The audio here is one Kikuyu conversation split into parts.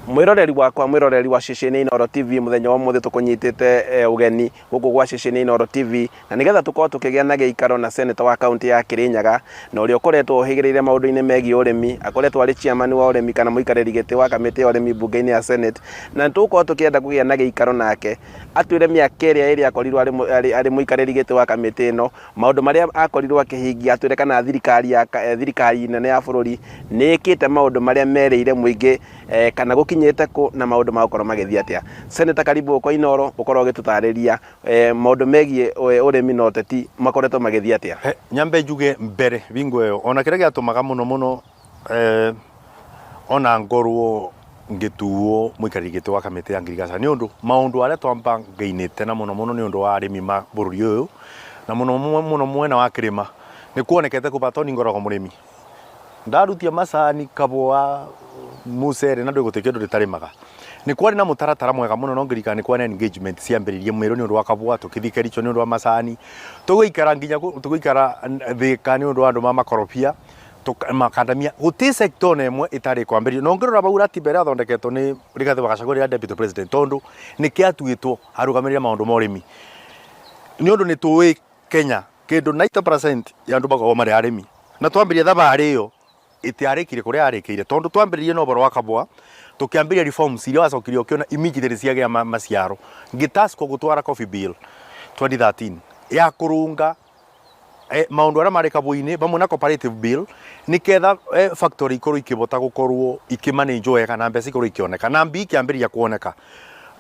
Mwiroreri wakwa, mwiroreri wa ceceni Inooro TV, muthenya wa umuthi tukunyitite ugeni guku gwa ceceni Inooro TV na nigetha tukorwo tukigĩa na gĩikaro na senator wa kaunti ya Kirinyaga na ũrĩa ũkoretwo ũhĩgĩrĩire maũndũ-inĩ megiĩ ũrĩmi, akoretwo arĩ chairman wa ũrĩmi kana mũikarĩri gĩtĩ wa kamĩtĩ ya ũrĩmi mbunge-inĩ ya Senate, na nĩtũgũkorwo tũkĩenda kũgĩa na gĩikaro nake atwĩre mĩaka ĩrĩa ĩrĩ akorirwo arĩ mũikarĩri gĩtĩ wa kamĩtĩ ĩno, maũndũ marĩa akorirwo akĩhingia, atwĩre kana thirikari ya thirikari nene ya bũrũri nĩ ĩkĩte maũndũ marĩa merĩire mũingĩ, kana gũkinyĩte kũ na maũndũ magũkorwo magĩthiĩ atĩa. Senator, karibu gũkũ Inooro ũkorwo ũgĩtũtarĩria maũndũ megiĩ ũrĩmi na ũteti makoretwo magĩthiĩ atĩa. Nyambe njuge mbere bingo ĩyo ona kĩrĩa gĩatũmaga mũno mũno ona ngorwo ngĩtuo mũikarĩri gĩtĩ wa kamĩtĩ ya ngirigaca nĩ ũndũ maũndũ arĩa twambangainĩte na mũno mũno nĩ ũndũ wa arĩmi ma bũrũri ũyũ na mũno mũno mwena wa kĩrĩma nĩ kuonekete kũba tondũ ngoragwo mũrĩmi ndarutia macani, kabũa, mucere na ndũ gũtirĩ kĩndũ ndĩtarĩmaga. Nĩ kwarĩ na mũtaratara mwega mũno no ngĩririkana nĩ kwarĩ na engagement ciambĩrĩirie Meru nĩ ũndũ wa kabũa, tũkĩthiĩ Kericho nĩ ũndũ wa macani, tũgĩikara nginya tũgĩikara Thĩka nĩ ũndũ wa andũ ma makorobia, makandamia, gũtirĩ sector ona ĩmwe ĩtarĩ kwambĩrĩrio. Na ũngĩrora bau ratiba ĩrĩa yathondeketwo nĩ Rigathĩ wa Gachagua rĩrĩa deputy president tondũ nĩkĩo atuĩtwo arũgamĩrĩre maũndũ ma ũrĩmi. Nĩ ũndũ nĩ tũĩ Kenya kĩndũ 90% ya andũ makoragwo marĩ arĩmi. Na twambĩrĩria thabarĩ ĩyo ĩtiarĩkire kũrĩa yarĩkĩire tondũ twambĩrĩirie na ũhoro wa kabũa, tũkĩambĩrĩria reforms iria wacokire ũkĩona immediately ciagĩa maciaro. Ngĩtaskwo gũtwara coffee bill 2013 ya kũrũnga maũndũ arĩa marĩ kabũa-inĩ vamwe na cooperative bill nĩketha factory ikorwo ikĩhota gũkorwo ikĩmanĩnjwo wega na mbeca ikorwo ikĩoneka na mbia ikĩambĩrĩria kuoneka.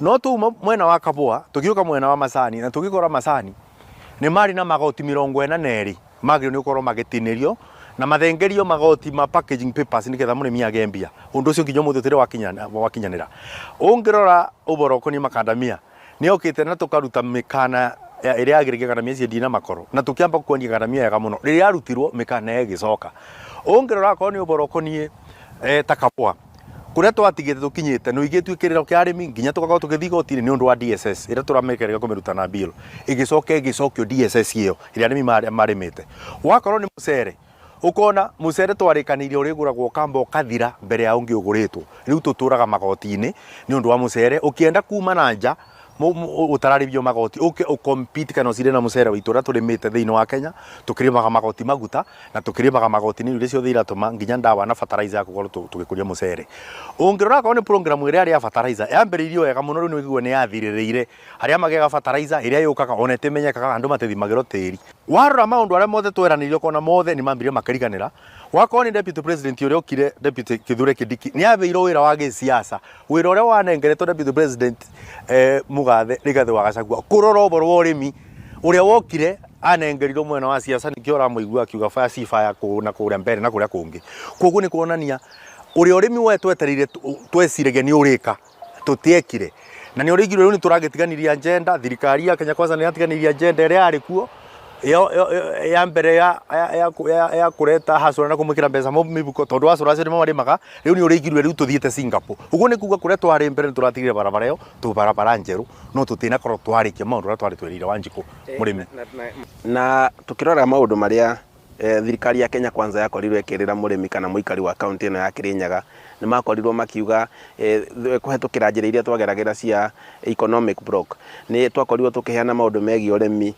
No twauma mwena wa kabũa tũgĩũka mwena wa macani na tũgĩkora macani nĩ marĩ na magoti 42 magĩrĩirwo nĩ gũkorwo magĩtinĩrio na mathengerio magoti ma packaging papers nĩgetha mũrĩmi agĩe mbia. Ũndũ ũcio nginya ũmũthĩ ũtirĩ wakinyanĩra. Ũngĩrora ũboro ũkoniĩ makandamia nĩ okĩte na tũkaruta mĩkana ĩrĩa yagĩrĩire kandamia ciendie na makoro na tũkĩamba kwendia kandamia wega mũno. Rĩrĩa yarutirwo mĩkana ĩyo ĩgĩcoka. Ũngĩrora akorwo nĩ ũboro ũkoniĩ ta kabũa, kũrĩa twatigĩte tũkinyĩte nĩ ũigĩtue kĩrĩro kĩa arĩmi nginya tũgakorwo tũgĩthiĩ igoti-inĩ nĩ ũndũ wa DSS ĩrĩa tũramĩgerera kũmĩruta na bill, ĩgĩcoka ĩgĩcokio DSS ĩyo ĩrĩa arĩmi marĩmĩte. Wakorwo nĩ mũcere, ũkona mũcere twarĩkanĩire ũrĩgũragwo ũkamba ũkathira mbere ya ũngĩ ũgũrĩtwo. Rĩu tũtũraga magoti-inĩ nĩ ũndũ wa mũcere, ũkĩenda kuma na nja ũtararĩhio magoti ũke ũ compete kana ũcinde na mũcere witũ ũrĩa tũrĩmĩte thĩinĩ wa Kenya, tũkĩrĩmaga magoti maguta na tũkĩrĩmaga magoti nĩ irio iria ciothe iratũma nginya ndawa na fertilizer ya gũkorwo tũgĩkũria mũcere. Ũngĩrora akorwo nĩ program ĩrĩa yarĩ ya fertilizer yambĩrĩirio wega mũno, rĩu nĩ ũiguo nĩ yathirĩrĩire arĩa magĩaga fertilizer ĩrĩa yũkaga ona ĩtĩmenyekaga, andũ matithimagĩrwo tĩri. Warora maũndũ arĩa mothe tweranĩire ũkona mothe nĩ mambire makĩriganĩra. Wakorwo nĩ deputy president ũrĩa okire, Deputy Kithure Kindiki, nĩ abeirwo wĩra wa gĩsiasa, wĩra ũrĩa wanengeretwo deputy president Mũgathe Rigathĩ wa Gachagua kũrora ũhoro wa ũrĩmi, ũrĩa wokire anengerirwo mwena wa siasa, nĩkĩo ũramũigua akiuga fire si fire kũ na kũrĩa mbere na kũrĩa kũngĩ. Koguo nĩ kuonania ũrĩa ũrĩmi we twetereire tweciragia nĩ ũrĩka tũtiekire, na nĩ ũrĩigire rĩu nĩ tũragĩtiganĩria agenda. Thirikari ya Kenya Kwanza nĩ yatiganĩria agenda ĩrĩa yarĩ kuo ya mbere ya kũreta hustler na kũmwĩkĩra mbeca mĩhuko tondũ hustler acio nĩmo marĩmaga. Rĩu nĩ ũrĩigire rĩu tũthiĩte Singapore. Ũguo nĩ kuga kũrĩa twarĩ mbere nĩ tũratigire barabara ĩyo tũ barabara njerũ, no tũtinakorwo twarĩkia maũndũ marĩa twarĩ twĩrĩire Wanjikũ mũrĩmi. Na tũkĩrora maũndũ marĩa thirikari ya Kenya Kwanza yakorirwo ĩkĩrĩra mũrĩmi kana mũikari wa kaunti ĩno ya Kirinyaga, nĩ makorirwo makiuga kũhetũkĩra njĩra iria twageragĩra cia economic block, nĩ twakorirwo tũkĩheana maũndũ megiĩ ũrĩmi,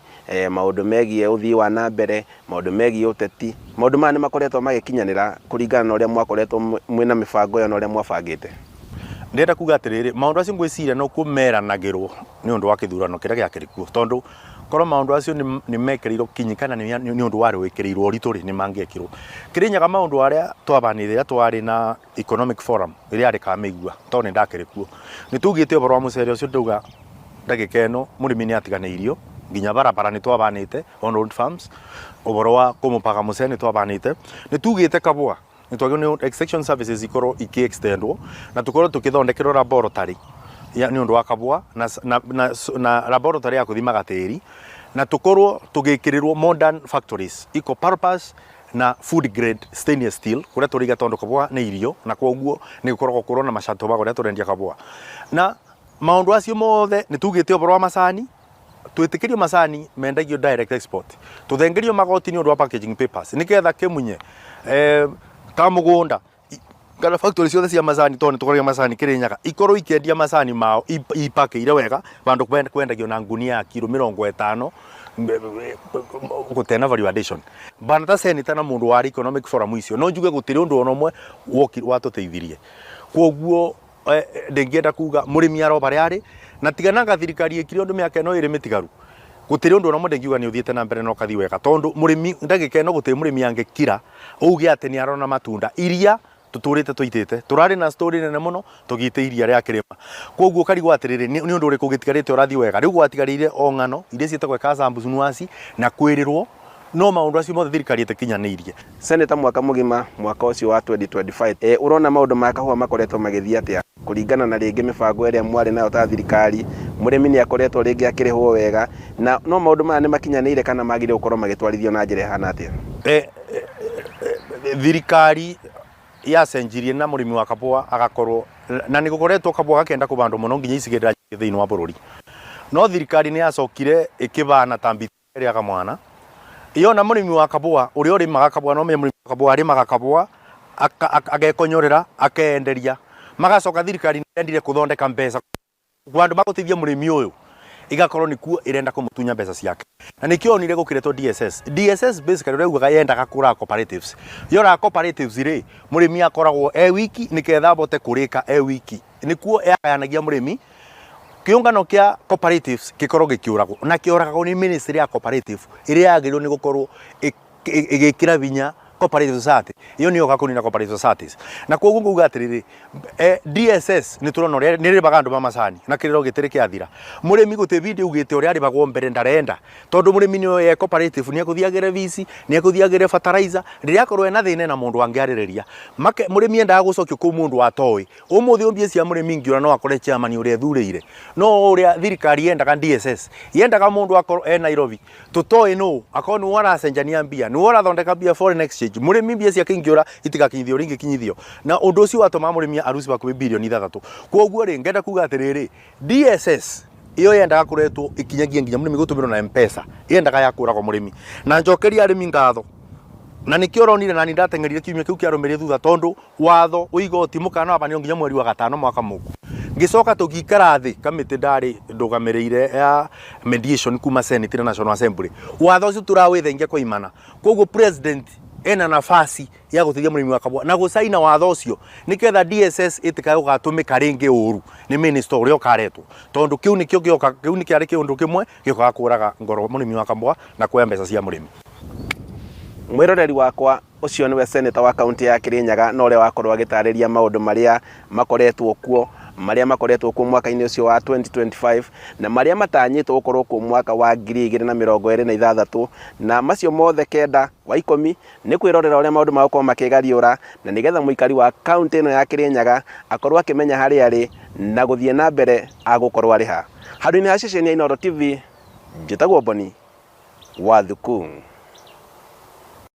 maũndũ megiĩ ũthii wa na mbere, maũndũ megiĩ ũteti. Maũndũ maya nĩ makoretwo magĩkinyanĩra kũringana na ũrĩa mwakoretwo mwĩna mĩbango ĩyo na ũrĩa mwabangĩte? Ndĩrenda kuga atĩrĩrĩ, maũndũ acio ngwĩciria no kuo meranagĩrwo nĩ ũndũ wa kĩthurano kĩrĩa gĩakĩrĩ kuo, tondũ korwo maũndũ acio nĩ mekĩrĩirwo kinyi kana nĩ ũndũ warĩ wĩkĩrĩirwo ũritũ rĩ, nĩ mangĩekirwo. Kĩrĩnyaga maũndũ arĩa twabanire rĩrĩa twarĩ na economic forum ĩrĩa yarĩ Kamĩigua, tondũ nĩ ndakĩrĩ kuo, nĩ twaugĩte ũhoro wa mũcere ũcio, ndauga ndagĩka ĩno mũrĩmi nĩ atiganĩirio, nginya barabara nĩ twabanĩte on road farms, ũhoro wa kũmũpaga mũcere nĩ twabanĩte, nĩ tugĩte kabũa nĩ twagĩrĩirwo nĩ extension services ikorwo ikĩ extendwo na tũkorwo tũkĩthondekerwo laboratory ya nĩ ũndũ wa kabũa na laboratory ya kũthimaga tĩri na tũkorwo tũgĩkĩrĩrwo modern factories, eco purpose na food grade stainless steel kũrĩa tũrĩiga tondũ kabũa nĩ irio na kwoguo nĩ gũkoragwo kũrwo na macato ma kũrĩa tũrendia kabũa. Na maũndũ acio mothe nĩ tugĩte ũhoro wa macani, twĩtĩkĩrio macani mendagio direct export, tũthengerio magoti nĩ ũndũ wa packaging papers nĩgetha kĩmunye ka mũgũnda. Kana factory ciothe cia macani, tondũ nĩtũkoragia macani Kĩrĩnyaga, ikorwo ikĩendia macani mao ipakĩire wega vandũ kwendagio na ngunia ya kiro 50 gũtena value addition. Bana ta senator na mũndũ warĩ economic forum icio, no njuge gũtirĩ ũndũ ona ũmwe watũteithirie. Koguo ndĩngĩenda kuga mũrĩmi aro harĩa arĩ, na tiganaga thirikari ĩkire ũndũ mĩaka ĩno ĩrĩ mĩtigaru, gũtirĩ ũndũ ona ũmwe ndĩngiuga nĩ ũthiĩte na mbere na ũkathiĩ wega, tondũ mũrĩmi ndagĩka ĩno gũtirĩ mũrĩmi angĩkira uge atĩ nĩ arona matunda. Iria tũtũrĩte tũitĩte, tũrarĩ na story nene mũno tũgĩte iria rĩa kĩrĩma. Koguo ũkarigwo atĩrĩrĩ, nĩ ũndũ ũrĩkũ ũgĩtigarĩte ũrathiĩ wega? Rĩu gwatigarĩire o ng'ano iria ciĩtagwo ekasambunuasi na kwĩrĩrwo, no maũndũ acio mothe thirikari ĩtakinyanĩirie. Senator, mwaka mũgima, mwaka ũcio wa 2025, ũrona maũndũ ma kahũa makoretwo magĩthiĩ atĩa kũringana na rĩngĩ mĩbango ĩrĩa mwarĩ nayo ta thirikari? Mũrĩmi nĩ akoretwo rĩngĩ akĩrĩhwo wega, na no maũndũ maya nĩ makinyanĩire kana magĩrĩire gũkorwo magĩtwarithio na njĩra ĩhana atĩa? Thirikari yacenjirie na mũrĩmi wa kabũa agakorwo na nĩ gũkoretwo kabũa gakĩenda kũbandwo mũno nginya icigĩrĩra thĩinĩ wa bũrũri, no thirikari nĩ yacokire ĩkĩbana ta mbiti ĩrĩaga mwana. Yona mũrĩmi wa kabũa ũrĩa ũrĩmaga kabũa, no menye mũrĩmi wa kabũa arĩmaga kabũa agekonyorera, akeenderia. Magacoka thirikari nĩ yendire kũthondeka mbeca vandũ magũteithia mũrĩmi ũyũ, igakorwo nĩkuo ĩrenda kũmũtunya mbeca ciake, na nĩkĩo onire gũkĩretwo DSS. DSS basically ũrĩa ugaga yendaga kũraga cooperatives. Yoraga cooperatives rĩ, mũrĩmi akoragwo e wiki, nĩketha abote kũrĩka e wiki. Nĩkuo yagayanagia mũrĩmi. Kĩũngano kĩa cooperatives gĩkorwo gĩkĩũragwo, na kĩũragagwo nĩ ministry ya cooperative ĩrĩa yagĩrĩirwo nĩ gũkorwo ĩgĩkĩra vinya cooperative society. Ĩyo nĩyo kũnina cooperative societies. Na koguo nguga atĩrĩrĩ, DSS nĩ tũrona ũrĩa nĩ ĩrĩbaga andũ ma macani na kĩrĩro gĩtirĩ kĩathira. Mũrĩmi gũtirĩ bindi augĩte ũrĩa arĩbagwo mbere ndarenda, tondũ mũrĩmi nĩ ye cooperative nĩ ekũthiĩ agĩre vici, nĩ ekũthiĩ agĩre fertilizer. Rĩrĩa akorwo ena thĩna, ena mũndũ angĩarĩrĩria. Mũrĩmi endaga gũcokio kũu mũndũ atoĩ. Ũmũthĩ mbia cia mũrĩmi ingĩũra, no akore chairman ũrĩa ethurĩire. No ũrĩa thirikari yendaga DSS, yendaga mũndũ akorwo e Nairobi tũtoĩ nũ, akorwo nĩwe ũracenjania mbia, nĩwe ũrathondeka mbia, foreign exchange. Mũrĩmi mbia ciake ingĩũra itigakinyithio ũrĩa ingĩkinyithio, na ũndũ ũcio watũmaga mũrĩmi aruci hakuhĩ 6 bilioni. Koguo rĩ, ngenda kuga atĩrĩrĩ, DSS iyo yendaga kũretwo ikinyagia nginya mũrĩmi gũtũmĩrwo na M-Pesa, yendaga ya kũragwo mũrĩmi. Na njokeria arĩmi ngatho, na nĩkĩo ũronire nani ndateng'erire kiumia kĩu kĩarũmĩrĩire thutha, tondũ watho wa igoti mũkana wabanirwo nginya mweri wa gatano mwaka mũku. Ngĩcoka tũgĩikara thĩ kamĩtĩ ndarĩ ndũgamĩrĩire ya mediation kuma Senate na National Assembly. Watho ũcio tũrawĩthengia kwa imana. Koguo president ena nafasi ya gũteithia mũrĩmi wa kabũa na gũcaina watho ũcio, nĩgetha DSS ĩtikae gũgatũmĩka rĩngĩ ũru nĩ minister ũrĩa ũkaretwo, tondũ kĩu nĩkĩo gĩoka, kĩu nĩ kĩarĩ kĩũndũ kĩmwe gĩũkaga kũraga ngoro mũrĩmi wa kabũa na kuoya mbeca cia mũrĩmi. Mwĩroreri wakwa, ũcio nĩwe senator wa kaunti ya Kirinyaga, na ũrĩa wakorwo agĩtarĩria maũndũ marĩa makoretwo kuo, marĩa makoretwo kuo mwaka-inĩ ũcio wa 2025 na marĩa matanyĩtwo gũkorwo kuo mwaka wa 2026, na macio mothe 9 wa 10 nĩ kwĩrorera ũrĩa maũndũ magũkorwo makĩgariũra, na nĩgetha mũikari wa kaunti ĩno ya Kirinyaga akorwo akĩmenya harĩa arĩ na gũthiĩ na mbere agũkorwo arĩ ha. Handũ-inĩ ha ceceni ya Inooro TV, njĩtagwo Boni wa Thuku.